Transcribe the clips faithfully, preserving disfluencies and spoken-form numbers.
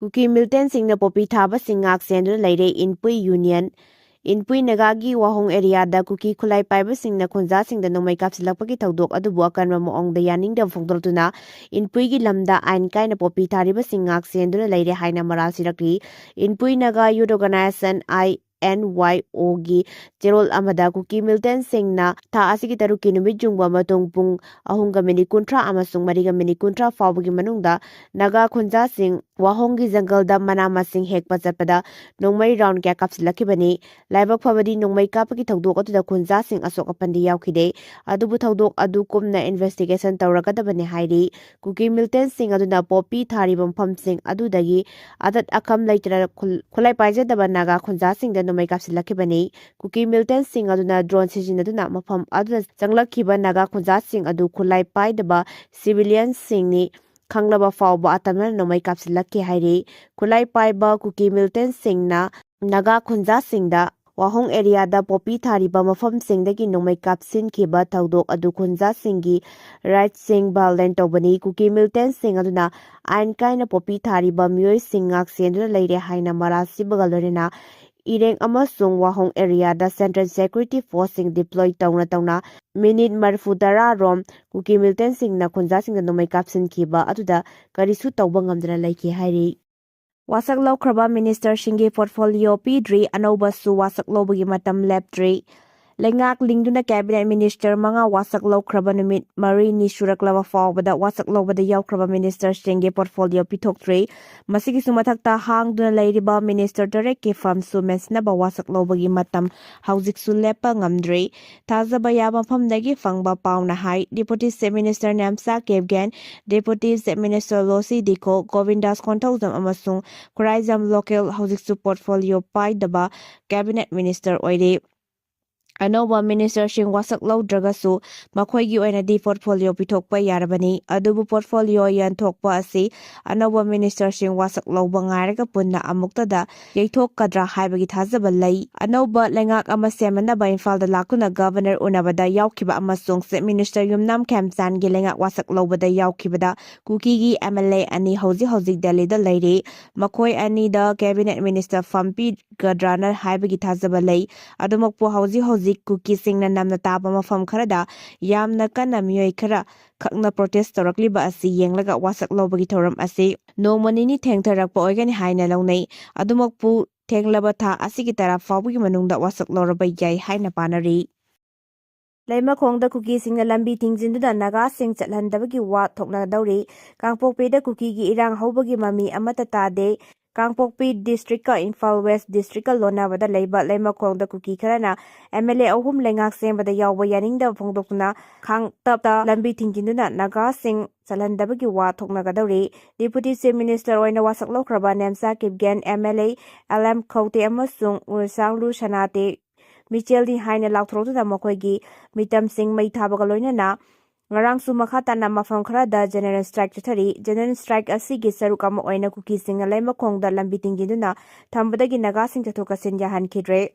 ꯀꯨꯀꯤ ꯃꯤꯂꯤꯇꯦꯟꯁꯤꯡꯅ poppy ꯊꯥꯕꯁꯤꯡ ꯉꯥꯛ ꯁꯦꯟꯗꯨꯅ ꯂꯩꯔꯦ꯫ ꯏꯟꯄꯨꯏ ꯌꯨꯅꯤꯌꯟ, ꯏꯟꯄꯨꯏ ꯅꯥꯒꯥꯒꯤ ꯋꯥꯍꯣꯡ ꯑꯦꯔꯤꯌꯥꯗ ꯀꯨꯀꯤ ꯈꯨꯠꯂꯥꯏ ꯄꯥꯏꯕꯁꯤꯡꯅ ꯈꯨꯟꯖꯥꯁꯤꯡꯗ ꯅꯣꯡꯃꯩ ꯀꯥꯞꯁꯤꯜꯂꯛꯄꯒꯤ ꯊꯧꯗꯣꯛ ꯑꯗꯨꯕꯨ ꯑꯀꯟꯕ ꯃꯑꯣꯡꯗ ꯌꯥꯅꯤꯡꯗꯕ ꯐꯣꯡꯗꯣꯔꯛꯇꯨꯅ ꯏꯟꯄꯨꯏꯒꯤ ꯂꯝꯗ ꯑꯥꯏꯟ ꯀꯥꯏꯅ ꯄꯣꯄꯤ ꯊꯥꯔꯤꯕꯁꯤꯡ ꯉꯥꯛ ꯁꯦꯟꯗꯨꯅ ꯂꯩꯔꯦ ꯍꯥꯏꯅ ꯃꯔꯥꯜ ꯁꯤꯔꯛꯂꯤ꯫ ꯏꯟꯄꯨꯏ ꯅꯥꯒꯥ ꯌꯨꯠ ꯑꯣꯔꯒꯅꯥꯏꯖꯦꯁꯟ, ꯑꯥꯏ ꯑꯦꯟ ꯋꯥꯏ ꯑꯣꯒꯤ ꯆꯦꯔꯣꯜ ꯑꯃꯗ ꯀꯨꯀꯤ ꯃꯤꯂꯤꯇꯦꯟꯁꯤꯡꯅ ꯊꯥ ꯑꯁꯤꯒꯤ ꯇꯔꯨꯛꯀꯤ ꯅꯨꯃꯤꯠ ꯌꯨꯡꯕ ꯃꯇꯨꯡ ꯄꯨꯡ ꯑꯍꯨꯝꯒ ꯃꯤꯅꯤꯠ ꯀꯨꯟꯊ꯭ꯔꯥ ꯑꯃꯁꯨꯡ ꯃꯔꯤꯒ ꯃꯤꯅꯤꯠ ꯀꯨꯟꯊ꯭ꯔꯥ ꯐꯥꯎꯕꯒꯤ ꯃꯅꯨꯡꯗ ꯅꯥꯒꯥ ꯈꯨꯟꯖꯥꯁꯤꯡ ꯋꯥꯍꯣꯡꯒꯤ ꯖꯪꯒꯜꯗ ꯃꯅꯥ ꯃꯁꯤꯡ ꯍꯦꯛꯄ ꯆꯠꯄꯗ ꯅꯣꯡꯃꯩ ꯔꯥꯎꯟ ꯀꯌꯥ ꯀꯥꯞꯁꯤꯜꯂꯛꯈꯤꯕꯅꯤ꯫ ꯂꯥꯏꯕꯛ ꯐꯕꯗꯤ ꯅꯣꯡꯃꯩ ꯀꯥꯞꯄꯒꯤ ꯊꯧꯗꯣꯛ ꯑꯗꯨꯗ ꯈꯨꯟꯖꯥꯁꯤꯡ ꯑꯁꯣꯛ ꯑꯄꯟꯗꯤ ꯌꯥꯎꯈꯤꯗꯦ꯫ ꯑꯗꯨꯕꯨ ꯊꯧꯗꯣꯛ ꯑꯗꯨ ꯀꯨꯞꯅ ꯏꯟꯚꯦꯁꯇꯤꯒꯦꯁꯟ ꯇꯧꯔꯒꯗꯕꯅꯤ ꯍꯥꯏꯔꯤ꯫ ꯀꯨꯀꯤ ꯃꯤꯂꯤꯇꯦꯟꯁꯤꯡ ꯑꯗꯨꯅ ꯄꯣꯄꯤ ꯊꯥꯔꯤꯕ ꯃꯐꯝꯁꯤꯡ ꯑꯗꯨꯗꯒꯤ ꯑꯗꯠ ꯑꯈꯝ ꯂꯩꯇꯅ ꯈꯨꯜ-, ꯈꯨꯠꯂꯥꯏ ꯄꯥꯏꯖꯗꯕ ꯅꯥꯒꯥ ꯈꯨꯟꯖꯥꯁꯤꯡꯗ ꯅꯣꯡꯃꯩ ꯀꯥꯞꯁꯤꯜꯂꯛꯈꯤꯕꯅꯤ꯫ ꯀꯨꯀꯤ ꯃꯤꯂꯤꯇꯦꯟꯁꯤꯡ ꯑꯗꯨꯅ ꯗ꯭ꯔꯣꯟ ꯁꯤꯖꯤꯟꯅꯗꯨꯅ ꯃꯐꯝ ꯑꯗꯨꯗ ꯆꯪꯂꯛꯈꯤꯕ ꯅꯥꯒꯥ ꯈꯨꯟꯖꯥꯁꯤꯡ ꯑꯗꯨ ꯈꯨꯠꯂꯥꯏ ꯄꯥꯏꯗꯕ ꯁꯤꯚꯤꯂꯤꯌꯟꯁꯤꯡꯅꯤ ꯈꯪꯂꯕ ꯐꯥꯎꯕ ꯑꯇꯝꯅꯅ ꯅꯣꯡꯃꯩ ꯀꯥꯞꯁꯤꯜꯂꯛꯈꯤ ꯍꯥꯏꯔꯤ꯫ ꯈꯨꯠꯂꯥꯏ ꯄꯥꯏꯕ ꯀꯨꯀꯤ ꯃꯤꯂꯤꯇꯦꯟꯁꯤꯡꯅ ꯅꯥꯒꯥ ꯈꯨꯟꯖꯥꯁꯤꯡꯗ ꯋꯥꯍꯣꯡ ꯑꯦꯔꯤꯌꯥꯗ ꯄꯣꯄꯤ ꯊꯥꯔꯤꯕ ꯃꯐꯝꯁꯤꯡꯗꯒꯤ ꯅꯣꯡꯃꯩ ꯀꯥꯞꯁꯤꯟꯈꯤꯕ ꯊꯧꯗꯣꯛ ꯑꯗꯨ ꯈꯨꯟꯖꯥꯁꯤꯡꯒꯤ ꯔꯥꯏꯠꯁꯤꯡ ꯚꯥꯏꯑꯣꯂꯦꯠ ꯇꯧꯕꯅꯤ꯫ ꯀꯨꯀꯤ ꯃꯤꯂꯤꯇꯦꯟꯁꯤꯡ ꯑꯗꯨꯅ ꯑꯥꯏꯟ ꯀꯥꯏꯅ ꯄꯣꯄꯤ ꯊꯥꯔꯤꯕ ꯃꯤꯑꯣꯏꯁꯤꯡ ꯉꯥꯛ ꯁꯦꯟꯗꯨꯅ ꯂꯩꯔꯦ ꯍꯥꯏꯅ ꯃꯔꯥꯜ ꯁꯤꯕꯒ ꯂꯣꯏꯅꯅ ꯏꯔꯦꯡ ꯑꯃꯁꯨꯡ ꯋꯥꯍꯣꯡ ꯑꯦꯔꯤꯌꯥꯗ ꯁꯦꯟꯇ꯭ꯔꯦꯜ ꯁꯦꯀ꯭ꯌꯨꯔꯤꯇꯤ ꯐꯣꯔꯁꯁꯤꯡ ꯗꯤꯄ꯭ꯂꯣꯏ ꯇꯧꯅ ꯇꯧꯅ ꯃꯤꯅꯤꯠ ꯃꯔꯤꯐꯨ ꯇꯔꯥ ꯔꯣꯝ ꯀꯨꯀꯤ ꯃꯤꯂꯤꯇꯦꯟꯁꯤꯡꯅ ꯈꯨꯟꯖꯥꯁꯤꯡꯗ ꯅꯣꯡꯃꯩ ꯀꯥꯞꯁꯤꯟꯈꯤꯕ ꯑꯗꯨꯗ ꯀꯔꯤꯁꯨ ꯇꯧꯕ ꯉꯝꯗꯅ ꯂꯩꯈꯤ ꯍꯥꯏꯔꯤ꯫ ꯋꯥꯁꯛ ꯂꯧꯈ꯭ꯔꯕ ꯃꯤꯅꯤꯁꯇꯔꯁꯤꯡꯒꯤ ꯄꯣꯔꯠꯐꯣꯂꯤꯑꯣ ꯄꯤꯗ꯭ꯔꯤ, ꯑꯅꯧꯕꯁꯨ ꯋꯥꯁꯛ ꯂꯧꯕꯒꯤ ꯃꯇꯝ ꯂꯦꯞꯇ꯭ꯔꯤ꯫ ꯂꯩꯉꯥꯛ ꯂꯤꯡꯗꯨꯅ ꯀꯦꯕꯤꯅꯦꯠ ꯃꯤꯅꯤꯁꯇꯔ ꯃꯉꯥ ꯋꯥꯁꯛ ꯂꯧꯈ꯭ꯔꯕ ꯅꯨꯃꯤꯠ ꯃꯔꯤꯅꯤ ꯁꯨꯔꯛꯂꯕ ꯐꯥꯎꯕꯗ ꯋꯥꯁꯛ ꯂꯧꯕꯗ ꯌꯥꯎꯈ꯭ꯔꯕ ꯃꯤꯅꯤꯁꯇꯔꯁꯤꯡꯒꯤ ꯄꯣꯔꯠꯐꯣꯂꯤꯑꯣ ꯄꯤꯊꯣꯛꯇ꯭ꯔꯤ꯫ ꯃꯁꯤꯒꯤꯁꯨ ꯃꯊꯛꯇ ꯍꯥꯡꯗꯨꯅ ꯂꯩꯔꯤꯕ ꯃꯤꯅꯤꯁꯇꯔ ꯇꯔꯦꯠꯀꯤ ꯐꯝꯁꯨ ꯃꯦꯟꯁꯤꯟꯅꯕ ꯋꯥꯁꯛ ꯂꯧꯕꯒꯤ ꯃꯇꯝ ꯍꯧꯖꯤꯛꯁꯨ ꯂꯦꯞꯄ ꯉꯝꯗ꯭ꯔꯤ꯫ ꯊꯥꯖꯕ ꯌꯥꯕ ꯃꯐꯝꯗꯒꯤ ꯐꯪꯕ ꯄꯥꯎꯅ ꯍꯥꯏ, ꯗꯦꯄꯨꯇꯤ chief minister Nemcha ꯀꯦꯞꯒꯦꯟ, ꯗꯦꯄꯨꯇꯤ chief minister ꯂꯣꯁꯤ ꯗꯤꯈꯣ, ꯒꯣꯕꯤꯟꯗꯥꯁ Konthoujam ꯑꯃꯁꯨꯡ ꯈꯨꯔꯥꯏꯖꯝ ꯂꯣꯀꯦꯜ ꯍꯧꯖꯤꯛꯁꯨ ꯄꯣꯔꯠꯐꯣꯂꯤꯑꯣ ꯄꯥꯏꯗꯕ ꯀꯦꯕꯤꯅꯦꯠ ꯃꯤꯅꯤꯁꯇꯔ ꯑꯣꯏꯔꯤ꯫ ꯑꯅꯧꯕ ministerꯁꯤꯡ ꯋꯥꯁꯛ ꯂꯧꯗ꯭ꯔꯒꯁꯨ ꯃꯈꯣꯏꯒꯤ ꯑꯣꯏꯅꯗꯤ portfolio ꯄꯤꯊꯣꯛꯄ ꯌꯥꯔꯕꯅꯤ꯫ ꯑꯗꯨꯕꯨ portfolio ꯌꯦꯟꯊꯣꯛꯄ ꯑꯁꯤ ꯑꯅꯧꯕ ministerꯁꯤꯡ ꯋꯥꯁꯛ ꯂꯧꯕ ꯉꯥꯏꯔꯒ ꯄꯨꯟꯅ ꯑꯃꯨꯛꯇꯗ ꯌꯩꯊꯣꯛꯀꯗ꯭ꯔꯥ ꯍꯥꯏꯕꯒꯤ ꯊꯥꯖꯕ ꯂꯩ꯫ ꯑꯅꯧꯕ ꯂꯩꯉꯥꯛ ꯑꯃ ꯁꯦꯝꯅꯅꯕ ꯏꯝꯐꯥꯜꯗ ꯂꯥꯛꯇꯨꯅ governor ꯎꯅꯕꯗ ꯌꯥꯎꯈꯤꯕ ꯑꯃꯁꯨꯡ chief minister ꯌꯨꯝꯅꯥꯝ ꯈꯦꯝꯆꯥꯟꯒꯤ ꯂꯩꯉꯥꯛ ꯋꯥꯁꯛ ꯂꯧꯕꯗ ꯌꯥꯎꯈꯤꯕꯗ ꯀꯨꯀꯤꯒꯤ MLA ꯑꯅꯤ ꯍꯧꯖꯤꯛ ꯍꯧꯖꯤꯛ ꯗꯦꯜꯂꯤꯗ ꯂꯩꯔꯤ꯫ ꯃꯈꯣꯏ ꯑꯅꯤꯗ cabinet minister ꯐꯝ ꯄꯤꯒꯗ꯭ꯔꯥꯅ ꯍꯥꯏꯕꯒꯤ ꯊꯥꯖꯕ ꯂꯩ꯫ ꯑꯗꯨꯃꯛꯄꯨ ꯍꯧꯖꯤꯛ ꯍꯧꯖꯤꯛ ꯀꯨꯀꯤꯁꯤꯡꯅ ꯅꯝꯅ ꯇꯥꯕ ꯃꯐꯝ ꯈꯔꯗ ꯌꯥꯝꯅ ꯀꯟꯅ ꯃꯤꯑꯣꯏ ꯈꯔ ꯈꯛꯅ protest ꯇꯧꯔꯛꯂꯤꯕ ꯑꯁꯤ ꯌꯦꯡꯂꯒ ꯋꯥꯁꯛ ꯂꯧꯕꯒꯤ ꯊꯧꯔꯝ ꯑꯁꯤ ꯅꯣꯡꯃ ꯅꯤꯅꯤ ꯊꯦꯡꯊꯔꯛꯄ ꯑꯣꯏꯒꯅꯤ ꯍꯥꯏꯅ ꯂꯧꯅꯩ꯫ ꯑꯗꯨꯃꯛꯄꯨ ꯊꯦꯡꯂꯕ ꯊꯥ ꯑꯁꯤꯒꯤ ꯇꯔꯥ ꯐꯥꯎꯕꯒꯤ ꯃꯅꯨꯡꯗ ꯋꯥꯁꯛ ꯂꯧꯔꯕ ꯌꯥꯏ ꯍꯥꯏꯅ ꯄꯥꯅꯔꯤ꯫ ꯂꯩꯃꯈꯣꯡꯗ ꯀꯨꯀꯤꯁꯤꯡꯅ ꯂꯝꯕꯤ ꯊꯤꯡꯖꯤꯟꯗꯨꯅ ꯅꯥꯒꯥꯁꯤꯡ ꯆꯠꯍꯟꯗꯕꯒꯤ ꯋꯥ ꯊꯣꯛꯅꯗꯧꯔꯤ꯫ ꯀꯥꯡꯄꯣꯛꯄꯤꯗ ꯀꯨꯀꯤꯒꯤ ꯏꯔꯥꯡ ꯍꯧꯕꯒꯤ ꯃꯃꯤ ꯑꯃꯠꯇ ꯇꯥꯗꯦ꯫ ꯀꯥꯡꯄꯣꯛꯄꯤ districtꯀ ꯏꯝꯐꯥꯜ West districtꯀ ꯂꯣꯟꯅꯕꯗ ꯂꯩꯕ ꯂꯩꯃꯈꯣꯡꯗ ꯀꯨꯀꯤ ꯈꯔꯅ MLA ꯑꯍꯨꯝ ꯂꯩꯉꯥꯛ ꯁꯦꯝꯕꯗ ꯌꯥꯎꯕ ꯌꯥꯅꯤꯡꯗꯕ ꯐꯣꯡꯗꯣꯛꯇꯨꯅ ꯈꯥꯡꯇꯞꯇ ꯂꯝꯕꯤ ꯊꯤꯡꯖꯤꯟꯗꯨꯅ ꯅꯥꯒꯥꯁꯤꯡ ꯆꯠꯍꯟꯗꯕꯒꯤ ꯋꯥ ꯊꯣꯛꯅꯒꯗꯧꯔꯤ꯫ Deputy Chief Minister ꯑꯣꯏꯅ ꯋꯥꯁꯛ ꯂꯧꯈ꯭ꯔꯕ ꯅꯦꯝꯆꯥ ꯀꯤꯞꯒꯦꯟ, MLA LM ꯈꯧꯇꯦ ꯑꯃꯁꯨꯡ ꯎꯔꯁꯥꯡꯂꯨ ꯁꯅꯥꯇꯦ ꯃꯤꯆꯦꯜꯅꯤ ꯍꯥꯏꯅ ꯂꯥꯎꯊꯣꯔꯛꯇꯨꯅ ꯃꯈꯣꯏꯒꯤ ꯃꯤꯇꯝꯁꯤꯡ ꯃꯩ ꯊꯥꯕꯒ ꯂꯣꯏꯅꯅ ꯉꯔꯥꯡꯁꯨ ꯃꯈꯥ ꯇꯥꯅ ꯃꯐꯝ ꯈꯔꯗ general strike ꯆꯠꯊꯔꯤ꯫ General strike ꯑꯁꯤꯒꯤ ꯁꯔꯨꯛ ꯑꯃ ꯑꯣꯏꯅ ꯀꯨꯀꯤꯁꯤꯡꯅ ꯂꯩꯃꯈꯣꯡꯗ ꯂꯝꯕꯤ ꯊꯤꯡꯖꯤꯟꯗꯨꯅ ꯊꯝꯕꯗꯒꯤ ꯅꯥꯒꯥꯁꯤꯡ ꯆꯠꯊꯣꯛ ꯆꯠꯁꯤꯟ ꯌꯥꯍꯟꯈꯤꯗ꯭ꯔꯦ꯫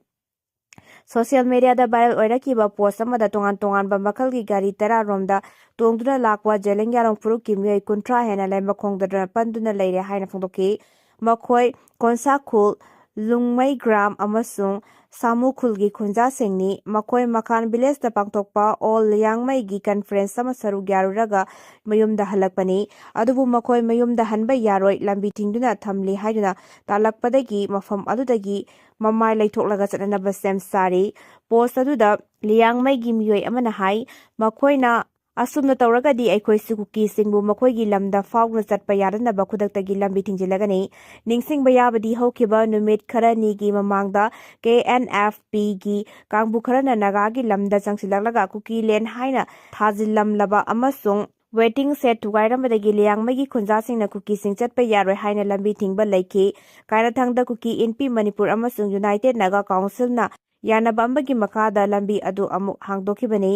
Social mediaꯗ viral ꯑꯣꯏꯔꯛꯈꯤꯕ post ꯑꯃꯗ ꯇꯣꯉꯥꯟ ꯇꯣꯉꯥꯟꯕ ꯃꯈꯜꯒꯤ ꯒꯥꯔꯤ ꯇꯔꯥ ꯔꯣꯝꯗ ꯇꯣꯡꯗꯨꯅ ꯂꯥꯛꯄ ꯖꯦꯂꯦꯡꯌꯥꯔꯣꯡ ꯐꯨꯔꯨꯞꯀꯤ ꯃꯤꯑꯣꯏ ꯀꯨꯟꯊ꯭ꯔꯥ ꯍꯦꯟꯅ ꯂꯩꯃꯈꯣꯡꯗ ꯄꯟꯗꯨꯅ ꯂꯩꯔꯦ ꯍꯥꯏꯅ ꯐꯣꯡꯗꯣꯛꯈꯤ꯫ ꯃꯈꯣꯏ ꯀꯣꯟꯁꯥꯈꯨꯜ, ꯂꯨꯡꯃꯩꯒ꯭ꯔꯥꯝ ꯑꯃꯁꯨꯡ ꯁꯥꯃꯨꯈꯨꯜꯒꯤ ꯈꯨꯟꯖꯥꯁꯤꯡꯅꯤ꯫ ꯃꯈꯣꯏ ꯃꯈꯥꯟ villageꯇ ꯄꯥꯡꯊꯣꯛꯄ All ꯂꯤꯌꯥꯡꯃꯩꯒꯤ conference ꯑꯃ ꯁꯔꯨꯛ ꯌꯥꯔꯨꯔꯒ ꯃꯌꯨꯝꯗ ꯍꯜꯂꯛꯄꯅꯤ꯫ ꯑꯗꯨꯕꯨ ꯃꯈꯣꯏ ꯃꯌꯨꯝꯗ ꯍꯟꯕ ꯌꯥꯔꯣꯏ, ꯂꯝꯕꯤ ꯊꯤꯡꯗꯨꯅ ꯊꯝꯂꯤ ꯍꯥꯏꯗꯨꯅ ꯇꯥꯜꯂꯛꯄꯗꯒꯤ ꯃꯐꯝ ꯑꯗꯨꯗꯒꯤ ꯃꯃꯥꯏ ꯂꯩꯊꯣꯛꯂꯒ ꯆꯠꯅꯅꯕ ꯁꯦꯝ ꯁꯥꯔꯤ꯫ Post ꯑꯗꯨꯗ ꯂꯤꯌꯥꯡꯃꯩꯒꯤ ꯃꯤꯑꯣꯏ ꯑꯃꯅ ꯍꯥꯏ, ꯃꯈꯣꯏꯅ ꯑꯁꯨꯝꯅ ꯇꯧꯔꯒꯗꯤ ꯑꯩꯈꯣꯏꯁꯨ ꯀꯨꯀꯤꯁꯤꯡꯕꯨ ꯃꯈꯣꯏꯒꯤ ꯂꯝꯗ ꯐꯥꯎꯗꯨꯅ ꯆꯠꯄ ꯌꯥꯗꯅꯕ ꯈꯨꯗꯛꯇꯒꯤ ꯂꯝꯕꯤ ꯊꯤꯡꯖꯤꯜꯂꯒꯅꯤ꯫ ꯅꯤꯡꯁꯤꯡꯕ ꯌꯥꯕꯗꯤ ꯍꯧꯈꯤꯕ ꯅꯨꯃꯤꯠ ꯈꯔꯅꯤꯒꯤ ꯃꯃꯥꯡꯗ KNFPꯒꯤ ꯀꯥꯡꯕꯨ ꯈꯔꯅ ꯅꯥꯒꯥꯒꯤ ꯂꯝꯗ ꯆꯪꯁꯤꯜꯂꯛꯂꯒ ꯀꯨꯀꯤ land ꯍꯥꯏꯅ ꯊꯥꯖꯤꯜꯂꯝꯂꯕ ꯑꯃꯁꯨꯡ waiting shed ꯊꯨꯒꯥꯏꯔꯝꯕꯗꯒꯤ ꯂꯤꯌꯥꯡꯃꯩꯒꯤ ꯈꯨꯟꯖꯥꯁꯤꯡꯅ ꯀꯨꯀꯤꯁꯤꯡ ꯆꯠꯄ ꯌꯥꯔꯣꯏ ꯍꯥꯏꯅ ꯂꯝꯕꯤ ꯊꯤꯡꯕ ꯂꯩꯈꯤ꯫ ꯀꯥꯏꯔꯊꯪꯗ ꯀꯨꯀꯤ ꯏꯟꯄꯤ ꯃꯅꯤꯄꯨꯔ ꯑꯃꯁꯨꯡ United Naga Councilꯅ ꯌꯥꯅꯕ ꯑꯃꯒꯤ ꯃꯈꯥꯗ ꯂꯝꯕꯤ ꯑꯗꯨ ꯑꯃꯨꯛ ꯍꯥꯡꯗꯣꯛꯈꯤꯕꯅꯤ꯫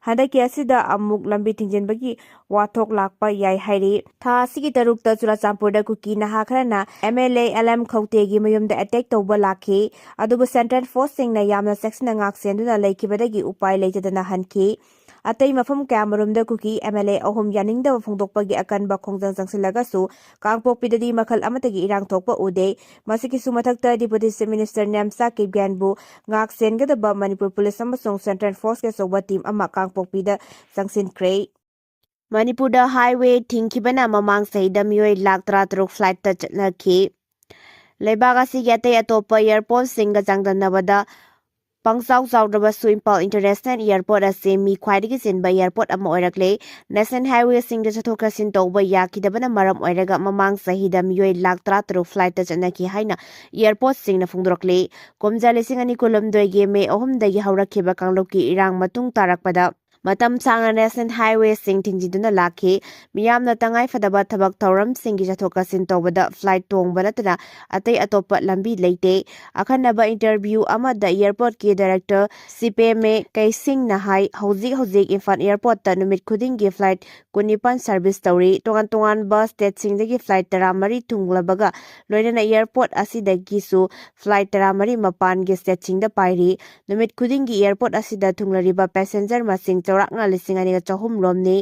ꯍꯟꯗꯛꯀꯤ ꯑꯁꯤꯗ ꯑꯃꯨꯛ ꯂꯝꯕꯤ ꯊꯤꯡꯖꯤꯟꯕꯒꯤ ꯋꯥꯊꯣꯛ ꯂꯥꯛꯄ ꯌꯥꯏ ꯍꯥꯏꯔꯤ꯫ ꯊꯥ ꯑꯁꯤꯒꯤ ꯇꯔꯨꯛꯇ ꯆꯨꯔꯥꯆꯥꯟꯄꯨꯔꯗ ꯀꯨꯀꯤ ꯅꯍꯥ ꯈꯔꯅ MLA LM ꯈꯧꯇꯦꯒꯤ ꯃꯌꯨꯝꯗ ꯑꯦꯇꯦꯛ ꯇꯧꯕ ꯂꯥꯛꯈꯤ꯫ ꯑꯗꯨꯕꯨ ꯁꯦꯟꯇ꯭ꯔꯦꯜ ꯐꯣꯔꯁꯁꯤꯡꯅ ꯌꯥꯝꯅ ꯆꯦꯛꯁꯤꯟꯅ ꯉꯥꯛ ꯁꯦꯟꯗꯨꯅ ꯂꯩꯈꯤꯕꯗꯒꯤ ꯎꯄꯥꯏ ꯂꯩꯇꯗꯅ ꯍꯟꯈꯤ꯫ ꯑꯇꯩ ꯃꯐꯝ ꯀꯌꯥꯃꯔꯨꯝꯗ ꯀꯨꯀꯤ MLA ꯑꯍꯨꯝ ꯌꯥꯅꯤꯡꯗꯕ ꯐꯣꯡꯗꯣꯛꯄꯒꯤ ꯑꯀꯟꯕ ꯈꯣꯡꯖꯪ ꯆꯪꯁꯤꯜꯂꯒꯁꯨ, ꯀꯥꯡꯄꯣꯛꯄꯤꯗꯗꯤ ꯃꯈꯜ ꯑꯃꯠꯇꯒꯤ ꯏꯔꯥꯡ ꯊꯣꯛꯄ ꯎꯗꯦ꯫ ꯃꯁꯤꯒꯤꯁꯨ ꯃꯊꯛꯇ Deputy Chief Minister ꯅꯦꯝꯆꯥ ꯀꯤꯞꯒꯦꯟꯕꯨ ꯉꯥꯛ ꯁꯦꯟꯒꯗꯕ ꯃꯅꯤꯄꯨꯔ ꯄꯨꯂꯤꯁ ꯑꯃꯁꯨꯡ ꯁꯦꯟꯇ꯭ꯔꯦꯜ ꯐꯣꯔꯁꯀꯤ ꯑꯆꯧꯕ ꯇꯤꯝ ꯑꯃ ꯀꯥꯡꯄꯣꯛꯄꯤꯗ ꯆꯪꯁꯤꯟꯈ꯭ꯔꯦ꯫ ꯃꯅꯤꯄꯨꯔꯗ ꯍꯥꯏꯋꯦ ꯊꯤꯡꯈꯤꯕꯅ ꯃꯃꯥꯡ ꯆꯍꯤꯗ ꯃꯤꯑꯣꯏ ꯂꯥꯈ ꯇꯔꯥꯇꯔꯨꯛ ꯐ꯭ꯂꯥꯏꯠꯇ ꯆꯠꯅꯈꯤ꯫ ꯂꯩꯕꯥꯛ ꯑꯁꯤꯒꯤ ꯑꯇꯩ ꯑꯇꯣꯞꯄ ꯑꯦꯌꯔꯄꯣꯔꯠꯁꯤꯡꯒ ꯆꯥꯡꯗꯝꯅꯕꯗ ꯄꯪꯆꯥꯎ ꯆꯥꯎꯗ꯭ꯔꯕꯁꯨ, ꯏꯝꯐꯥꯜ ꯏꯟꯇꯔꯅꯦꯁꯅꯦꯜ ꯑꯦꯌꯔꯄꯣꯔꯠ ꯑꯁꯤ ꯃꯤ ꯈ꯭ꯋꯥꯏꯗꯒꯤ ꯆꯤꯟꯕ ꯑꯦꯌꯔꯄꯣꯔꯠ ꯑꯃ ꯑꯣꯏꯔꯛꯂꯦ꯫ ꯅꯦꯁꯅꯦꯜ ꯍꯥꯏꯋꯦꯁꯤꯡꯗ ꯆꯠꯊꯣꯛ ꯆꯠꯁꯤꯟ ꯇꯧꯕ ꯌꯥꯈꯤꯗꯕꯅ ꯃꯔꯝ ꯑꯣꯏꯔꯒ ꯃꯃꯥꯡ ꯆꯍꯤꯗ ꯃꯤꯑꯣꯏ ꯂꯥꯈ ꯇꯔꯥꯇꯔꯨꯛ ꯐ꯭ꯂꯥꯏꯠꯇ ꯆꯠꯅꯈꯤ ꯍꯥꯏꯅ ꯑꯦꯌꯔꯄꯣꯔꯠꯁꯤꯡꯅ ꯐꯣꯡꯗꯣꯔꯛꯂꯤ꯫ ꯀꯨꯝꯖꯥ ꯂꯤꯁꯤꯡ ꯑꯅꯤ ꯀꯨꯟꯍꯨꯝꯗꯣꯏꯒꯤ ꯃꯦ ꯑꯍꯨꯝꯗꯒꯤ ꯍꯧꯔꯛꯈꯤꯕ ꯀꯥꯡꯂꯨꯞꯀꯤ ꯏꯔꯥꯡ ꯃꯇꯨꯡ ꯇꯥꯔꯛꯄꯗ ꯃꯇꯝ ꯁꯥꯡꯅ ꯅꯦꯁꯅꯦꯜ ꯍꯥꯏꯋꯦꯁꯤꯡ ꯊꯤꯡꯖꯤꯟꯗꯨꯅ ꯂꯥꯛꯈꯤ꯫ ꯃꯤꯌꯥꯝꯅ ꯇꯉꯥꯏ ꯐꯗꯕ ꯊꯕꯛ ꯊꯧꯔꯝꯁꯤꯡꯒꯤ ꯆꯠꯊꯣꯛ ꯆꯠꯁꯤꯟ ꯇꯧꯕꯗ ꯐ꯭ꯂꯥꯏꯠ ꯇꯣꯡꯕ ꯅꯠꯇꯅ ꯑꯇꯩ ꯑꯇꯣꯞꯄ ꯂꯝꯕꯤ ꯂꯩꯇꯦ꯫ ꯑꯈꯟꯅꯕ ꯏꯟꯇꯔꯚ꯭ꯌꯨ ꯑꯃꯗ ꯑꯦꯌꯔꯄꯣꯔꯠꯀꯤ ꯗꯥꯏꯔꯦꯛꯇꯔ ꯁꯤꯄꯦꯃꯦ ꯀꯩꯁꯤꯡꯅ ꯍꯥꯏ, ꯍꯧꯖꯤꯛ ꯍꯧꯖꯤꯛ ꯏꯝꯐꯥꯜ ꯑꯦꯌꯔꯄꯣꯔꯠꯇ ꯅꯨꯃꯤꯠ ꯈꯨꯗꯤꯡꯒꯤ ꯐ꯭ꯂꯥꯏꯠ ꯀꯨꯟꯅꯤꯄꯥꯟ ꯁꯔꯚꯤꯁ ꯇꯧꯔꯤ꯫ ꯇꯣꯉꯥꯟ ꯇꯣꯉꯥꯟꯕ ꯁ꯭ꯇꯦꯠꯁꯤꯡꯗꯒꯤ ꯐ꯭ꯂꯥꯏꯠ ꯇꯔꯥꯃꯔꯤ ꯊꯨꯡꯂꯕꯒ ꯂꯣꯏꯅꯅ ꯑꯦꯌꯔꯄꯣꯔꯠ ꯑꯁꯤꯗꯒꯤꯁꯨ ꯐ꯭ꯂꯥꯏꯠ ꯇꯔꯥꯃꯔꯤ ꯃꯄꯥꯟꯒꯤ ꯁ꯭ꯇꯦꯠꯁꯤꯡꯗ ꯄꯥꯏꯔꯤ꯫ ꯅꯨꯃꯤꯠ ꯈꯨꯗꯤꯡꯒꯤ ꯑꯦꯌꯔꯄꯣꯔꯠ ꯑꯁꯤꯗ ꯊꯨꯡꯂꯔꯤꯕ ꯄꯦꯁꯦꯟꯖꯔ ꯃꯁꯤꯡ ꯆꯥꯎꯔꯥꯛꯅ ꯂꯤꯁꯤꯡ ꯑꯅꯤꯒ ꯆꯍꯨꯝ ꯔꯣꯝꯅꯤ꯫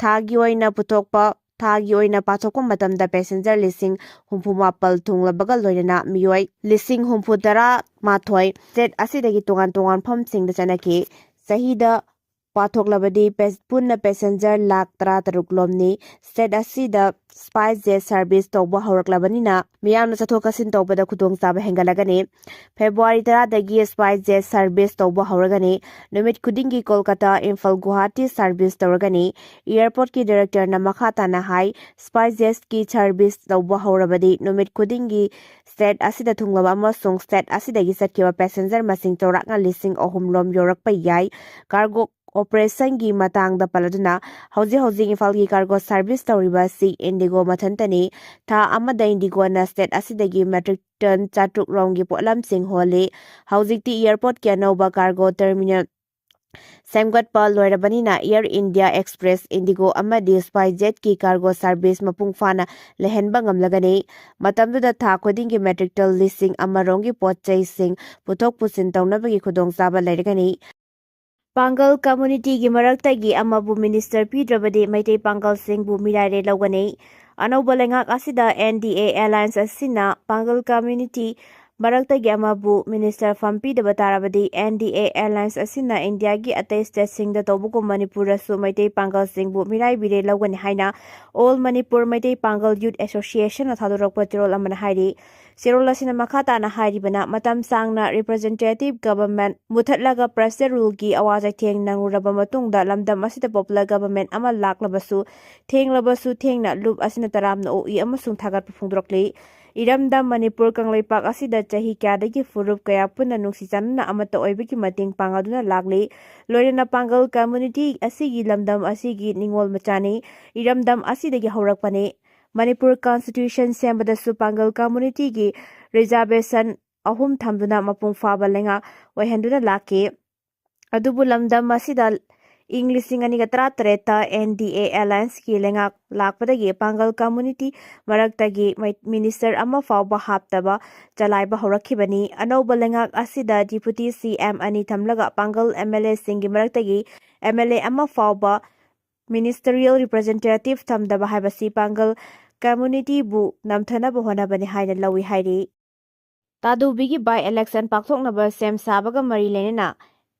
ꯊꯥꯒꯤ ꯑꯣꯏꯅ ꯄꯨꯊꯣꯛꯄ, ꯊꯥꯒꯤ ꯑꯣꯏꯅ ꯄꯥꯊꯣꯛꯄ ꯃꯇꯝꯗ ꯄꯦꯁꯦꯟꯖꯔ ꯂꯤꯁꯤꯡ ꯍꯨꯝꯐꯨ ꯃꯥꯄꯜ ꯊꯨꯡꯂꯕꯒ ꯂꯣꯏꯅꯅ ꯃꯤꯑꯣꯏ ꯂꯤꯁꯤꯡ ꯍꯨꯝꯐꯨ ꯇꯔꯥ ꯃꯥꯊꯣꯏ ꯁ꯭ꯇꯦꯠ ꯑꯁꯤꯗꯒꯤ ꯇꯣꯉꯥꯟ ꯇꯣꯉꯥꯟ ꯃꯐꯝꯁꯤꯡꯗ ꯆꯠꯅꯈꯤ꯫ ꯆꯍꯤꯗ ꯄꯥꯊꯣꯛꯂꯕꯗꯤ ꯄꯦ-, ꯄꯨꯟꯅ ꯄꯦꯁꯦꯟꯖꯔ ꯂꯥꯈ ꯇꯔꯥꯇꯔꯨꯛ ꯂꯣꯝꯅꯤ꯫ ꯁ꯭ꯇꯦꯠ ꯑꯁꯤꯗ ꯁ꯭ꯄꯥꯏꯁ ꯖꯦꯠ ꯁꯔꯚꯤꯁ ꯇꯧꯕ ꯍꯧꯔꯛꯂꯕꯅꯤꯅ ꯃꯤꯌꯥꯝꯅ ꯆꯠꯊꯣꯛ ꯆꯠꯁꯤꯟ ꯇꯧꯕꯗ ꯈꯨꯗꯣꯡꯆꯥꯕ ꯍꯦꯟꯒꯠꯂꯒꯅꯤ꯫ ꯐꯦꯕ꯭ꯔꯨꯋꯥꯔꯤ ꯇꯔꯥꯗꯒꯤ ꯁ꯭ꯄꯥꯏꯁ ꯖꯦꯠ ꯁꯔꯚꯤꯁ ꯇꯧꯕ ꯍꯧꯔꯒꯅꯤ꯫ ꯅꯨꯃꯤꯠ ꯈꯨꯗꯤꯡꯒꯤ ꯀꯣꯜꯀꯇꯥ, ꯏꯝꯐꯥꯜ, ꯒꯨꯋꯥꯍꯥꯇꯤ ꯁꯔꯚꯤꯁ ꯇꯧꯔꯒꯅꯤ꯫ ꯑꯦꯌꯔꯄꯣꯔꯠꯀꯤ ꯗꯥꯏꯔꯦꯛꯇꯔꯅ ꯃꯈꯥ ꯇꯥꯅ ꯍꯥꯏ, ꯁ꯭ꯄꯥꯏꯁ ꯖꯦꯠꯀꯤ ꯁꯔꯚꯤꯁ ꯇꯧꯕ ꯍꯧꯔꯕꯗꯤ ꯅꯨꯃꯤꯠ ꯈꯨꯗꯤꯡꯒꯤ ꯁ꯭ꯇꯦꯠ ꯑꯁꯤꯗ ꯊꯨꯡꯂꯕ ꯑꯃꯁꯨꯡ ꯁ꯭ꯇꯦꯠ ꯑꯁꯤꯗꯒꯤ ꯆꯠꯈꯤꯕ ꯄꯦꯁꯦꯟꯖꯔ ꯃꯁꯤꯡ ꯆꯥꯎꯔꯥꯛꯅ ꯂꯤꯁꯤꯡ ꯑꯍꯨꯝ ꯂꯣꯝ ꯌꯧꯔꯛꯄ ꯌꯥꯏ꯫ ꯀꯥꯔꯒꯣ ꯑꯣꯄꯔꯦꯁꯟꯒꯤ ꯃꯇꯥꯡꯗ ꯄꯜꯂꯗꯨꯅ, ꯍꯧꯖꯤꯛ ꯍꯧꯖꯤꯛ ꯏꯝꯐꯥꯜꯒꯤ ꯀꯥꯔꯒꯣ ꯁꯥꯔꯚꯤꯁ ꯇꯧꯔꯤꯕ ꯑꯁꯤ ꯏꯟꯗꯤꯒꯣ ꯃꯊꯟꯇꯅꯤ꯫ ꯊꯥ ꯑꯃꯗ ꯏꯟꯗꯤꯒꯣꯅ ꯁ꯭ꯇꯦꯠ ꯑꯁꯤꯗꯒꯤ ꯃꯦꯇ꯭ꯔꯤꯛ ꯇꯟ ꯆꯥꯇ꯭ꯔꯨꯛ ꯔꯣꯝꯒꯤ ꯄꯣꯠꯂꯝꯁꯤꯡ ꯍꯣꯜꯂꯤ꯫ ꯍꯧꯖꯤꯛꯇꯤ ꯑꯦꯌꯔꯄꯣꯔꯠꯀꯤ ꯑꯅꯧꯕ ꯀꯥꯔꯒꯣ ꯇꯔꯃꯤꯅꯦꯜ ꯁꯦꯝꯒꯠꯄ ꯂꯣꯏꯔꯕꯅꯤꯅ, ꯑꯦꯌꯔ ꯏꯟꯗꯤꯌꯥ ꯑꯦꯛꯁꯄ꯭ꯔꯦꯁ, ꯏꯟꯗꯤꯒꯣ ꯑꯃꯗꯤ ꯁ꯭ꯄꯥꯏꯁ ꯖꯦꯠꯀꯤ ꯀꯥꯔꯒꯣ ꯁꯥꯔꯚꯤꯁ ꯃꯄꯨꯡ ꯐꯥꯅ ꯂꯩꯍꯟꯕ ꯉꯝꯂꯒꯅꯤ꯫ ꯃꯇꯝꯗꯨꯗ ꯊꯥ ꯈꯨꯗꯤꯡꯒꯤ ꯃꯦꯇ꯭ꯔꯤꯛ ꯇꯟ ꯂꯤꯁꯤꯡ ꯑꯃ ꯔꯣꯝꯒꯤ ꯄꯣꯠ ꯆꯩꯁꯤꯡ ꯄꯨꯊꯣꯛ ꯄꯨꯁꯤꯟ ꯇꯧꯅꯕꯒꯤ ꯈꯨꯗꯣꯡꯆꯥꯕ ꯂꯩꯔꯒꯅꯤ꯫ ꯄꯥꯡꯒꯜ ꯀꯝꯃ꯭ꯌꯨꯅꯤꯇꯤꯒꯤ ꯃꯔꯛꯇꯒꯤ ꯑꯃꯕꯨ ꯃꯤꯅꯤꯁꯇꯔ ꯄꯤꯗ꯭ꯔꯕꯗꯤ ꯃꯩꯇꯩ ꯄꯥꯡꯒꯜꯁꯤꯡꯕꯨ ꯃꯤꯔꯥꯏꯔꯦ ꯂꯧꯒꯅꯤ꯫ ꯑꯅꯧꯕ ꯂꯩꯉꯥꯛ ꯑꯁꯤꯗ ꯑꯦꯟ ꯗꯤ ꯑꯦ ꯑꯦꯂꯥꯌꯟꯁ ꯑꯁꯤꯅ ꯄꯥꯡꯒꯜ ꯀꯝꯃ꯭ꯌꯨꯅꯤꯇꯤ ꯃꯔꯛꯇꯒꯤ ꯑꯃꯕꯨ ꯃꯤꯅꯤꯁꯇꯔ ꯐꯝ ꯄꯤꯗꯕ ꯇꯥꯔꯕꯗꯤ, ꯑꯦꯟ ꯗꯤ ꯑꯦ ꯑꯦꯂꯥꯌꯟꯁ ꯑꯁꯤꯅ ꯏꯟꯗꯤꯌꯥꯒꯤ ꯑꯇꯩ ꯁ꯭ꯇꯦꯠꯁꯤꯡꯗ ꯇꯧꯕꯒꯨꯝ ꯃꯅꯤꯄꯨꯔꯗꯁꯨ ꯃꯩꯇꯩ ꯄꯥꯡꯒꯜꯁꯤꯡꯕꯨ ꯃꯤꯔꯥꯏꯕꯤꯔꯦ ꯂꯧꯒꯅꯤ ꯍꯥꯏꯅ ꯑꯣꯜ ꯃꯅꯤꯄꯨꯔ ꯃꯩꯇꯩ ꯄꯥꯡꯒꯜ ꯌꯨꯠ ꯑꯦꯁꯣꯁꯤꯌꯦꯁꯟꯅ ꯊꯥꯗꯣꯔꯛꯄ ꯆꯦꯔꯣꯜ ꯑꯃꯅ ꯍꯥꯏꯔꯤ꯫ ꯆꯦꯔꯣꯜ ꯑꯁꯤꯅ ꯃꯈꯥ ꯇꯥꯅ ꯍꯥꯏꯔꯤꯕꯅ, ꯃꯇꯝ ꯁꯥꯡꯅ ꯔꯤꯄ꯭ꯔꯖꯦꯟꯇꯦꯇꯤꯚ ꯒꯚꯔꯟꯃꯦꯟꯠ ꯃꯨꯊꯠꯂꯒ ꯄ꯭ꯔꯦꯁꯔ ꯔꯨꯜꯒꯤ ꯑꯋꯥ ꯆꯩꯊꯦꯡ ꯅꯪꯂꯨꯔꯕ ꯃꯇꯨꯡꯗ ꯂꯝꯗꯝ ꯑꯁꯤꯗ ꯄꯣꯄꯨꯂꯔ ꯒꯚꯔꯟꯃꯦꯟꯠ ꯑꯃ ꯂꯥꯛꯂꯕꯁꯨ, ꯊꯦꯡꯂꯕꯁꯨ ꯊꯦꯡꯅ ꯂꯨꯞ ꯑꯁꯤꯅ ꯇꯔꯥꯝꯅ ꯑꯣꯛꯏ ꯑꯃꯁꯨꯡ ꯊꯥꯒꯠꯄ ꯐꯣꯡꯗꯣꯔꯛꯂꯤ꯫ ꯏꯔꯝꯗꯝ ꯃꯅꯤꯄꯨꯔ ꯀꯪꯂꯩꯄꯥꯛ ꯑꯁꯤꯗ ꯆꯍꯤ ꯀꯌꯥꯗꯒꯤ ꯐꯨꯔꯨꯞ ꯀꯌꯥ ꯄꯨꯟꯅ ꯅꯨꯡꯁꯤ ꯆꯥꯟꯅꯅ ꯑꯃꯠꯇ ꯑꯣꯏꯕꯒꯤ ꯃꯇꯦꯡ ꯄꯥꯡꯅꯗꯨꯅ ꯂꯥꯛꯂꯤ꯫ ꯂꯣꯏꯅꯅ ꯄꯥꯡꯒꯜ ꯀꯝꯃ꯭ꯌꯨꯅꯤꯇꯤ ꯑꯁꯤꯒꯤ ꯂꯝꯗꯝ ꯑꯁꯤꯒꯤ ꯅꯤꯡꯉꯣꯜ ꯃꯆꯥꯅꯤ꯫ ꯏꯔꯝꯗꯝ ꯑꯁꯤꯗꯒꯤ ꯍꯧꯔꯛꯄꯅꯤ꯫ ꯃꯅꯤꯄꯨꯔ ꯀꯟꯁꯇꯤꯇ꯭ꯌꯨꯁꯟ ꯁꯦꯝꯕꯗꯁꯨ ꯄꯥꯡꯒꯜ ꯀꯝꯃ꯭ꯌꯨꯅꯤꯇꯤꯒꯤ ꯔꯤꯖꯥꯔꯕꯦꯁꯟ ꯑꯍꯨꯝ ꯊꯝꯗꯨꯅ ꯃꯄꯨꯡ ꯐꯥꯕ ꯂꯩꯉꯥꯛ ꯑꯣꯏꯍꯟꯗꯨꯅ ꯂꯥꯛꯈꯤ꯫ ꯑꯗꯨꯕꯨ ꯂꯝꯗꯝ ꯑꯁꯤꯗ ꯏꯪ ꯂꯤꯁꯤꯡ ꯑꯅꯤꯒ ꯇꯔꯥꯇꯔꯦꯠꯇ ꯑꯦꯟ ꯗꯤ ꯑꯦ ꯑꯦꯂꯥꯌꯟꯁꯀꯤ ꯂꯩꯉꯥꯛ ꯂꯥꯛꯄꯗꯒꯤ ꯄꯥꯡꯒꯜ ꯀꯝꯃ꯭ꯌꯨꯅꯤꯇꯤ ꯃꯔꯛꯇꯒꯤ ꯃꯩ-, ꯃꯤꯅꯤꯁꯇꯔ ꯑꯃ ꯐꯥꯎꯕ ꯍꯥꯞꯇꯕ ꯆꯂꯥꯏꯕ ꯍꯧꯔꯛꯈꯤꯕꯅꯤ꯫ ꯑꯅꯧꯕ ꯂꯩꯉꯥꯛ ꯑꯁꯤꯗ ꯗꯤꯄꯨꯇꯤ ꯁꯤ ꯑꯦꯝ ꯑꯅꯤ ꯊꯝꯂꯒ ꯄꯥꯡꯒꯜ ꯑꯦꯝ ꯑꯦꯜ ꯑꯦꯁꯤꯡꯒꯤ ꯃꯔꯛꯇꯒꯤ ꯑꯦꯝ ꯑꯦꯜ ꯑꯦ ꯑꯃ ꯐꯥꯎꯕ ꯃꯤꯅꯤꯁꯇꯔꯤꯌꯦꯜ ꯔꯤꯄ꯭ꯔꯖꯦꯟꯇꯦꯇꯤꯚ ꯊꯝꯗꯕ ꯍꯥꯏꯕꯁꯤ ꯄꯥꯡꯒꯜ ꯀꯝꯃ꯭ꯌꯨꯅꯤꯇꯤꯕꯨ ꯅꯝꯊꯅꯕ ꯍꯣꯠꯅꯕꯅꯤ ꯍꯥꯏꯅ ꯂꯧꯏ ꯍꯥꯏꯔꯤ꯫ ꯇꯥꯗꯨꯕꯤꯒꯤ ꯕꯥꯏ ꯏꯂꯦꯛꯁꯟ ꯄꯥꯡꯊꯣꯛꯅꯕ ꯁꯦꯝ ꯁꯥꯕꯒ ꯃꯔꯤ ꯂꯩꯅꯅ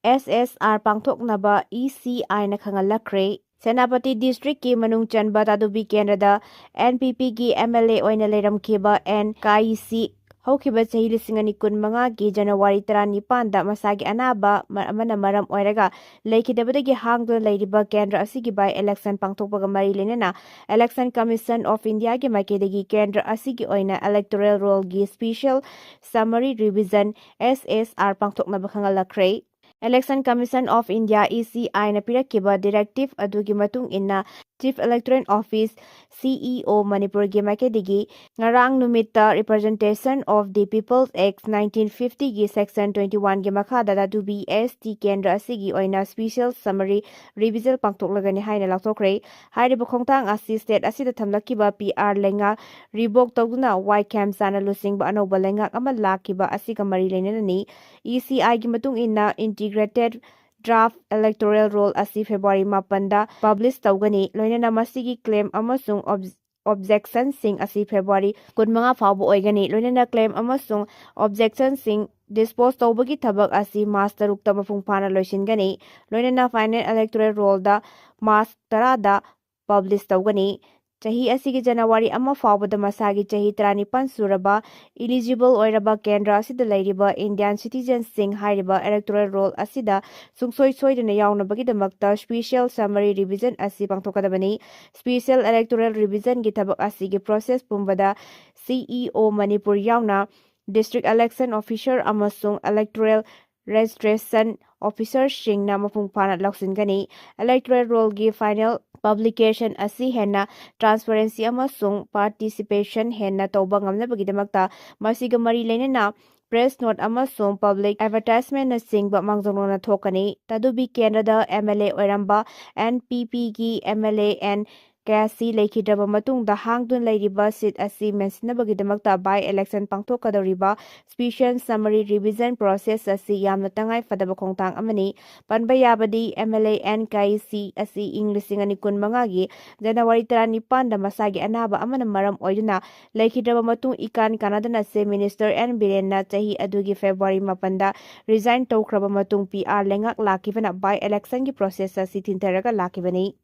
ꯑꯦꯁ ꯑꯦꯁ ꯑꯥꯔ ꯄꯥꯡꯊꯣꯛꯅꯕ ꯏ ꯁꯤ ꯑꯥꯏꯅ ꯈꯪꯍꯜꯂꯛꯈ꯭ꯔꯦ꯫ ꯁꯦꯅꯥꯄꯇꯤ ꯗꯤꯁꯇ꯭ꯔꯤꯛꯀꯤ ꯃꯅꯨꯡ ꯆꯟꯕ ꯇꯥꯗꯨꯕꯤ ꯀꯦꯟꯗ꯭ꯔꯗ ꯑꯦꯟ ꯄꯤ ꯄꯤꯒꯤ ꯑꯦꯝ ꯑꯦꯜ ꯑꯦ ꯑꯣꯏꯅ ꯂꯩꯔꯝꯈꯤꯕ ꯑꯦꯟ ꯀꯥꯏꯁꯤ ꯍꯧꯈꯤꯕ ꯆꯍꯤ ꯂꯤꯁꯤꯡ ꯑꯅꯤ ꯀꯨꯟꯃꯉꯥꯒꯤ ꯖꯅꯋꯥꯔꯤ ꯇꯔꯥꯅꯤꯄꯥꯟꯗ ꯃꯁꯥꯒꯤ ꯑꯅꯥꯕ ꯃ-, ꯑꯃꯅ ꯃꯔꯝ ꯑꯣꯏꯔꯒ ꯂꯩꯈꯤꯗꯕꯗꯒꯤ ꯍꯥꯡꯗꯨꯅ ꯂꯩꯔꯤꯕ ꯀꯦꯟꯗ꯭ꯔ ꯑꯁꯤꯒꯤ ꯕꯥꯏ ꯏꯂꯦꯛꯁꯟ ꯄꯥꯡꯊꯣꯛꯄꯒ ꯃꯔꯤ ꯂꯩꯅꯅ Election Commission of Indiaꯒꯤ ꯃꯥꯏꯀꯩꯗꯒꯤ ꯀꯦꯟꯗ꯭ꯔ ꯑꯁꯤꯒꯤ ꯑꯣꯏꯅ Electoral Rollꯒꯤ Special Summary Revision, S S R, ꯄꯥꯡꯊꯣꯛꯅꯕ ꯈꯪꯍꯜꯂꯛꯈ꯭ꯔꯦ꯫ Election Commission of India, E C I ꯅ ꯄꯤꯔꯛꯈꯤꯕ directive ꯑꯗꯨꯒꯤ ꯃꯇꯨꯡ ꯏꯟꯅ Chief Electoral Office, C E O, ꯃꯅꯤꯄꯨꯔꯒꯤ ꯃꯥꯏꯀꯩꯗꯒꯤ ꯉꯔꯥꯡ ꯅꯨꯃꯤꯠꯇ Representation of the People's Act nineteen fifty ꯒꯤ Section twenty-one ꯒꯤ ꯃꯈꯥꯗ ꯇꯥꯗꯨꯕꯤ S T ꯀꯦꯟꯗ꯭ꯔ ꯑꯁꯤꯒꯤ ꯑꯣꯏꯅ special summary revision ꯄꯥꯡꯊꯣꯛꯂꯒꯅꯤ ꯍꯥꯏꯅ ꯂꯥꯎꯊꯣꯛꯈ꯭ꯔꯦ꯫ ꯍꯥꯏꯔꯤꯕ ꯈꯣꯡꯊꯥꯡ ꯑꯁꯤ state ꯑꯁꯤꯗ ꯊꯝꯂꯛꯈꯤꯕ P R ꯂꯩꯉꯥꯛ revoke ꯇꯧꯗꯨꯅ ꯋꯥꯏꯈꯦꯝ ꯆꯥꯅ ꯂꯨꯆꯤꯡꯕ ꯑꯅꯧꯕ ꯂꯩꯉꯥꯛ ꯑꯃ ꯂꯥꯛꯈꯤꯕ ꯑꯁꯤꯒ ꯃꯔꯤ ꯂꯩꯅꯅꯅꯤ꯫ E C I ꯒꯤ ꯃꯇꯨꯡ ꯏꯟꯅ, integrated draft electoral roll ꯑꯁꯤ February ꯃꯥꯄꯟꯗ publish ꯇꯧꯒꯅꯤ꯫ ꯂꯣꯏꯅꯅ ꯃꯁꯤꯒꯤ claim ꯑꯃꯁꯨꯡ ob-, objectionꯁꯤꯡ ꯑꯁꯤ February ꯀꯨꯟꯃꯉꯥ ꯐꯥꯎꯕ ꯑꯣꯏꯒꯅꯤ꯫ ꯂꯣꯏꯅꯅ claim ꯑꯃꯁꯨꯡ objectionꯁꯤꯡ dispose ꯇꯧꯕꯒꯤ ꯊꯕꯛ ꯑꯁꯤ March ꯇꯔꯨꯛꯇ ꯃꯄꯨꯡ ꯐꯥꯅ ꯂꯣꯏꯁꯤꯟꯒꯅꯤ꯫ ꯂꯣꯏꯅꯅ final electoral rollꯗ March ꯇꯔꯥꯗ publish ꯇꯧꯒꯅꯤ꯫ ꯆꯍꯤ ꯑꯁꯤꯒꯤ January ꯑꯃ ꯐꯥꯎꯕꯗ ꯃꯁꯥꯒꯤ ꯆꯍꯤ ꯇꯔꯥꯅꯤꯄꯥꯟ ꯁꯨꯔꯕ eligible ꯑꯣꯏꯔꯕ ꯀꯦꯟꯗ꯭ꯔ ꯑꯁꯤꯗ ꯂꯩꯔꯤꯕ Indian citizenꯁꯤꯡ ꯍꯥꯏꯔꯤꯕ electoral roll ꯑꯁꯤꯗ ꯁꯨꯡꯁꯣꯏ ꯁꯣꯏꯗꯅ ꯌꯥꯎꯅꯕꯒꯤꯗꯃꯛꯇ special summary revision ꯑꯁꯤ ꯄꯥꯡꯊꯣꯛꯀꯗꯕꯅꯤ꯫ Special electoral revisionꯒꯤ ꯊꯕꯛ ꯑꯁꯤꯒꯤ process ꯄꯨꯝꯕꯗ C E O ꯃꯅꯤꯄꯨꯔ ꯌꯥꯎꯅ district election officer ꯑꯃꯁꯨꯡ electoral registration officerꯁꯤꯡꯅ ꯃꯄꯨꯡ ꯐꯥꯅ ꯂꯧꯁꯤꯟꯒꯅꯤ꯫ Electoral rollꯒꯤ final publication ꯑꯁꯤ ꯍꯦꯟꯅ transparency ꯑꯃꯁꯨꯡ participation ꯍꯦꯟꯅ ꯇꯧꯕ ꯉꯝꯅꯕꯒꯤꯗꯃꯛꯇ ꯃꯁꯤꯒ ꯃꯔꯤ ꯂꯩꯅꯅ press note ꯑꯃꯁꯨꯡ public advertisementꯅꯆꯤꯡꯕ ꯃꯥꯡꯖꯧꯅꯅ ꯊꯣꯛꯀꯅꯤ꯫ ꯇꯥꯗꯨꯕꯤ ꯀꯦꯟꯗ꯭ꯔꯗ M L A ꯑꯣꯏꯔꯝꯕ N P Pꯒꯤ M L A N ꯀꯌꯥꯁꯤ ꯂꯩꯈꯤꯗ꯭ꯔꯕ ꯃꯇꯨꯡꯗ ꯍꯥꯡꯗꯨꯅ ꯂꯩꯔꯤꯕ seat ꯑꯁꯤ ꯃꯦꯟꯁꯤꯟꯅꯕꯒꯤꯗꯃꯛꯇ by election ꯄꯥꯡꯊꯣꯛꯀꯗꯧꯔꯤꯕ special summary revision process ꯑꯁꯤ ꯌꯥꯝꯅ ꯇꯉꯥꯏ ꯐꯗꯕ ꯈꯣꯡꯊꯥꯡ ꯑꯃꯅꯤ꯫ ꯄꯟꯕ ꯌꯥꯕꯗꯤ, M L A N ꯀꯌꯥꯁꯤ ꯑꯁꯤ ꯏꯪ ꯂꯤꯁꯤꯡ ꯑꯅꯤ ꯀꯨꯟꯃꯉꯥꯒꯤ January ꯇꯔꯥꯅꯤꯄꯥꯟꯗ ꯃꯁꯥꯒꯤ ꯑꯅꯥꯕ ꯑꯃꯅ ꯃꯔꯝ ꯑꯣꯏꯗꯨꯅ ꯂꯩꯈꯤꯗ꯭ꯔꯕ ꯃꯇꯨꯡ, ꯏꯀꯥꯟ ꯀꯥꯟꯅꯗꯅ Chief Minister N ꯕꯤꯔꯦꯟꯅ ꯆꯍꯤ ꯑꯗꯨꯒꯤ February ꯃꯥꯄꯟꯗ resign ꯇꯧꯈ꯭ꯔꯕ ꯃꯇꯨꯡ P R ꯂꯩꯉꯥꯛ ꯂꯥꯛꯈꯤꯕꯅ by electionꯒꯤ process ꯑꯁꯤ ꯊꯤꯟꯊꯔꯒ ꯂꯥꯛꯈꯤꯕꯅꯤ꯫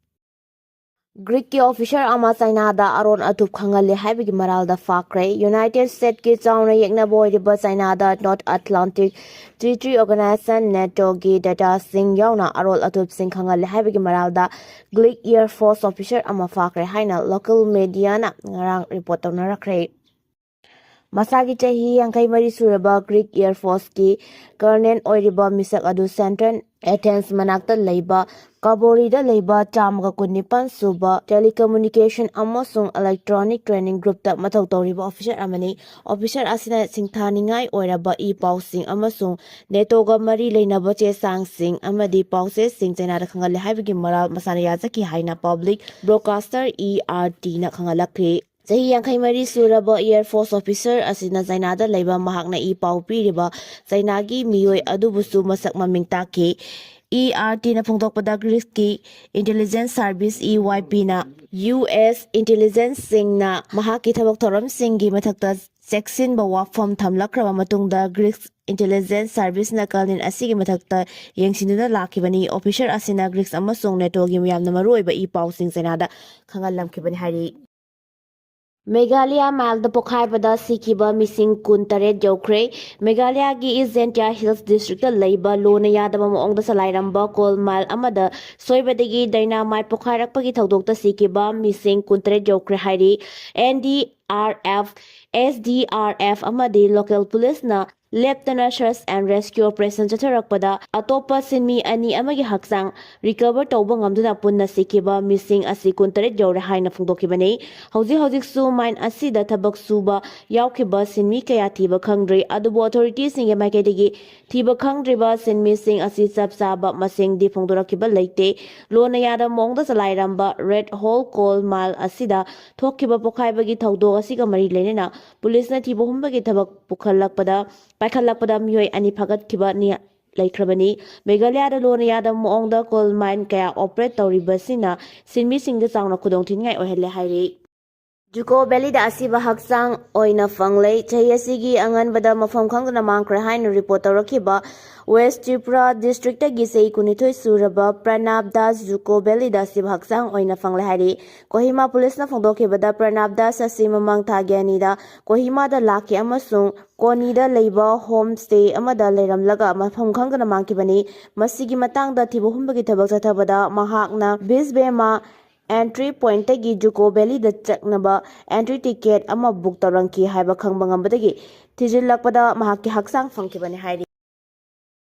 ꯒ꯭ꯔꯤꯛꯀꯤ officer ꯑꯃ ꯆꯥꯏꯅꯥꯗ ꯑꯔꯣꯟ ꯑꯊꯨꯞ ꯈꯪꯍꯜꯂꯦ ꯍꯥꯏꯕꯒꯤ ꯃꯔꯥꯜꯗ ꯐꯥꯈ꯭ꯔꯦ꯫ United Statesꯀꯤ ꯆꯥꯎꯅ ꯌꯦꯛꯅꯕ ꯑꯣꯏꯔꯤꯕ ꯆꯥꯏꯅꯥꯗ North Atlantic Treaty Organization, NATOꯒꯤ dataꯁꯤꯡ ꯌꯥꯎꯅ ꯑꯔꯣꯜ ꯑꯊꯨꯞꯁꯤꯡ ꯈꯪꯍꯜꯂꯦ ꯍꯥꯏꯕꯒꯤ ꯃꯔꯥꯜꯗ Greek Air Force officer ꯑꯃ ꯐꯥꯈ꯭ꯔꯦ ꯍꯥꯏꯅ local mediaꯅ ꯉꯔꯥꯡ report ꯇꯧꯅꯔꯛꯈ꯭ꯔꯦ꯫ ꯃꯁꯥꯒꯤ ꯆꯍꯤ ꯌꯥꯡꯈꯩ ꯃꯔꯤ ꯁꯨꯔꯕ Greek Air Forceꯀꯤ colonel ꯑꯣꯏꯔꯤꯕ ꯃꯤꯁꯛ ꯑꯗꯨ Central Athens ꯃꯅꯥꯛꯇ ꯂꯩꯕ ꯀꯕꯣꯔꯤꯗ ꯂꯩꯕ ꯆꯥꯝꯃꯒ ꯀꯨꯟꯅꯤꯄꯥꯟ ꯁꯨꯕ Telecommunication ꯑꯃꯁꯨꯡ Electronic Training Groupꯇ ꯃꯊꯧ ꯇꯧꯔꯤꯕ officer ꯑꯃꯅꯤ꯫ Officer ꯑꯁꯤꯅ ꯁꯤꯡꯊꯥꯅꯤꯡꯉꯥꯏ ꯑꯣꯏꯔꯕ ꯏ ꯄꯥꯎꯁꯤꯡ ꯑꯃꯁꯨꯡ NATOꯒ ꯃꯔꯤ ꯂꯩꯅꯕ ꯆꯦ ꯆꯥꯡꯁꯤꯡ ꯑꯃꯗꯤ ꯄꯥꯎꯆꯦꯁꯤꯡ ꯆꯩꯅꯥꯗ ꯈꯪꯍꯜꯂꯦ ꯍꯥꯏꯕꯒꯤ ꯃꯔꯥꯜ ꯃꯁꯥꯅ ꯌꯥꯖꯈꯤ ꯍꯥꯏꯅ public broadcaster E R Tꯅ ꯈꯪꯍꯜꯂꯛꯈꯤ꯫ ꯆꯍꯤ ꯌꯥꯡꯈꯩ ꯃꯔꯤ ꯁꯨꯔꯕ Air Force officer ꯑꯁꯤꯅ ꯆꯩꯅꯥꯗ ꯂꯩꯕ ꯃꯍꯥꯛꯅ ꯏ ꯄꯥꯎ ꯄꯤꯔꯤꯕ ꯆꯩꯅꯥꯒꯤ ꯃꯤꯑꯣꯏ ꯑꯗꯨꯕꯨꯁꯨ ꯃꯁꯛ ꯃꯃꯤꯡ ꯇꯥꯛꯈꯤ꯫ E R Tꯅ ꯐꯣꯡꯗꯣꯛꯄꯗ, Greeceꯀꯤ Intelligence Service, E Y Pꯅ U S intelligenceꯁꯤꯡꯅ ꯃꯍꯥꯛꯀꯤ ꯊꯕꯛ ꯊꯧꯔꯝꯁꯤꯡꯒꯤ ꯃꯊꯛꯇ ꯆꯦꯛꯁꯤꯟꯕ ꯋꯥꯐꯝ ꯊꯝꯂꯛꯈ꯭ꯔꯕ ꯃꯇꯨꯡꯗ, Greek Intelligence Serviceꯅ colonel ꯑꯁꯤꯒꯤ ꯃꯊꯛꯇ ꯌꯦꯡꯁꯤꯟꯗꯨꯅ ꯂꯥꯛꯈꯤꯕꯅꯤ꯫ Officer ꯑꯁꯤꯅ Greece ꯑꯃꯁꯨꯡ NATOꯒꯤ ꯌꯥꯝꯅ ꯃꯔꯨꯑꯣꯏꯕ ꯏ ꯄꯥꯎꯁꯤꯡ ꯆꯩꯅꯥꯗ ꯈꯪꯍꯜꯂꯝꯈꯤꯕꯅꯤ ꯍꯥꯏꯔꯤ꯫ Meghalaya mile ꯄꯣꯈꯥꯏꯕꯗ ꯁꯤꯈꯤꯕ ꯃꯤꯁꯤꯡ ꯀꯨꯟꯇꯔꯦꯠ ꯌꯧꯈ꯭ꯔꯦ꯫ Meghalayaꯒꯤ East Jaintia Hills Districtꯇ ꯂꯩꯕ ꯂꯣꯅ ꯌꯥꯗꯕ ꯃꯑꯣꯡꯗ ꯆꯂꯥꯏꯔꯝꯕ coal mine ꯑꯃꯗ ꯁꯣꯏꯕꯗꯒꯤ dynamite ꯄꯣꯈꯥꯏꯔꯛꯄꯒꯤ ꯊꯧꯗꯣꯛꯇ ꯁꯤꯈꯤꯕ ꯃꯤꯁꯤꯡ ꯀꯨꯟꯇꯔꯦꯠ ꯌꯧꯈ꯭ꯔꯦ ꯍꯥꯏꯔꯤ꯫ N D R F, S D R F ꯑꯃꯗꯤ local policeꯅ ꯂꯦꯞꯇꯅ search and rescue operation ꯆꯠꯊꯔꯛꯄꯗ ꯑꯇꯣꯞꯄ ꯁꯤꯟꯃꯤ ꯑꯅꯤ ꯑꯃꯒꯤ ꯍꯛꯆꯥꯡ recover ꯇꯧꯕ ꯉꯝꯗꯨꯅ ꯄꯨꯟꯅ ꯁꯤꯈꯤꯕ ꯃꯤꯁꯤꯡ ꯑꯁꯤ ꯀꯨꯟꯇꯔꯦꯠ ꯌꯧꯔꯦ ꯍꯥꯏꯅ ꯐꯣꯡꯗꯣꯛꯈꯤꯕꯅꯤ꯫ ꯍꯧꯖꯤꯛ ꯍꯧꯖꯤꯛꯁꯨ mine ꯑꯁꯤꯗ ꯊꯕꯛ ꯁꯨꯕ ꯌꯥꯎꯈꯤꯕ ꯁꯤꯟꯃꯤ ꯀꯌꯥ ꯊꯤꯕ ꯈꯪꯗ꯭ꯔꯤ꯫ ꯑꯗꯨꯕꯨ authorityꯁꯤꯡꯒꯤ ꯃꯥꯏꯀꯩꯗꯒꯤ ꯊꯤꯕ ꯈꯪꯗ꯭ꯔꯤꯕ ꯁꯤꯟꯃꯤꯁꯤꯡ ꯑꯁꯤ ꯆꯞ ꯆꯥꯕ ꯃꯁꯤꯡꯗꯤ ꯐꯣꯡꯗꯣꯔꯛꯈꯤꯕ ꯂꯩꯇꯦ꯫ ꯂꯣꯟꯅ ꯌꯥꯗꯕ ꯃꯑꯣꯡꯗ ꯆꯂꯥꯏꯔꯝꯕ Red Hole coal mine ꯑꯁꯤꯗ ꯊꯣꯛꯈꯤꯕ ꯄꯣꯈꯥꯏꯕꯒꯤ ꯊꯧꯗꯣꯛ ꯑꯁꯤꯒ ꯃꯔꯤ ꯂꯩꯅꯅ ꯄꯨꯂꯤꯁꯅ ꯊꯤꯕ ꯍꯨꯝꯕꯒꯤ ꯊꯕꯛ ꯄꯨꯈꯠꯂꯛꯄꯗ, ꯄꯥꯏꯈꯠꯂꯛꯄꯗ ꯃꯤꯑꯣꯏ ꯑꯅꯤ ꯐꯥꯒꯠꯈꯤꯕ ꯅꯤ-, ꯂꯩꯈ꯭ꯔꯕꯅꯤ꯫ ꯃꯦꯘꯥꯂꯌꯥꯗ ꯂꯣꯟꯅ ꯌꯥꯗꯕ ꯃꯑꯣꯡꯗ coal mine ꯀꯌꯥ operate ꯇꯧꯔꯤꯕꯁꯤꯅ ꯁꯤꯟꯃꯤꯁꯤꯡꯗ ꯆꯥꯎꯅ ꯈꯨꯗꯣꯡꯊꯤꯅꯤꯡꯉꯥꯏ ꯑꯣꯏꯍꯜꯂꯦ ꯍꯥꯏꯔꯤ꯫ ꯖꯨꯀꯣ ꯚꯦꯂꯤꯗ ꯑꯁꯤꯕ ꯍꯛꯆꯥꯡ ꯑꯣꯏꯅ ꯐꯪꯂꯦ꯫ ꯆꯍꯤ ꯑꯁꯤꯒꯤ ꯑꯉꯟꯕꯗ ꯃꯐꯝ ꯈꯪꯗꯅ ꯃꯥꯡꯈ꯭ꯔꯦ ꯍꯥꯏꯅ report ꯇꯧꯔꯛꯈꯤꯕ West Tripura districtꯇꯒꯤ ꯆꯍꯤ ꯀꯨꯟꯅꯤꯊꯣꯏ ꯁꯨꯔꯕ ꯄ꯭ꯔꯅꯥꯕ ꯗꯥꯁ ꯖꯨꯀꯣ ꯚꯦꯂꯤꯗ ꯑꯁꯤꯕ ꯍꯛꯆꯥꯡ ꯑꯣꯏꯅ ꯐꯪꯂꯦ ꯍꯥꯏꯔꯤ꯫ ꯀꯣꯍꯤꯃꯥ ꯄꯨꯂꯤꯁꯅ ꯐꯣꯡꯗꯣꯛꯈꯤꯕꯗ, ꯄ꯭ꯔꯅꯥꯕ ꯗꯥꯁ ꯑꯁꯤ ꯃꯃꯥꯡ ꯊꯥꯒꯤ ꯑꯅꯤꯗ ꯀꯣꯍꯤꯃꯥꯗ ꯂꯥꯛꯈꯤ ꯑꯃꯁꯨꯡ ꯀꯣꯅꯤꯗ ꯂꯩꯕ home stay ꯑꯃꯗ ꯂꯩꯔꯝꯂꯒ ꯃꯐꯝ ꯈꯪꯗꯅ ꯃꯥꯡꯈꯤꯕꯅꯤ꯫ ꯃꯁꯤꯒꯤ ꯃꯇꯥꯡꯗ ꯊꯤꯕ ꯍꯨꯝꯕꯒꯤ ꯊꯕꯛ ꯆꯠꯊꯕꯗ ꯃꯍꯥꯛꯅ ꯕꯤꯁꯕꯦꯃꯥ ꯑꯦꯟꯇ꯭ꯔꯤ ꯄꯣꯏꯟꯠꯇꯒꯤ ꯖꯨꯀꯣ ꯚꯦꯂꯤꯗ ꯆꯠꯅꯕ ꯑꯦꯟꯇ꯭ꯔꯤ ꯇꯤꯀꯦꯠ ꯑꯃ ꯕꯨꯛ ꯇꯧꯔꯝꯈꯤ ꯍꯥꯏꯕ ꯈꯪꯕ ꯉꯝꯕꯗꯒꯤ ꯊꯤꯖꯤꯜꯂꯛꯄꯗ ꯃꯍꯥꯛꯀꯤ ꯍꯛꯆꯥꯡ ꯐꯪꯈꯤꯕꯅꯤ ꯍꯥꯏꯔꯤ꯫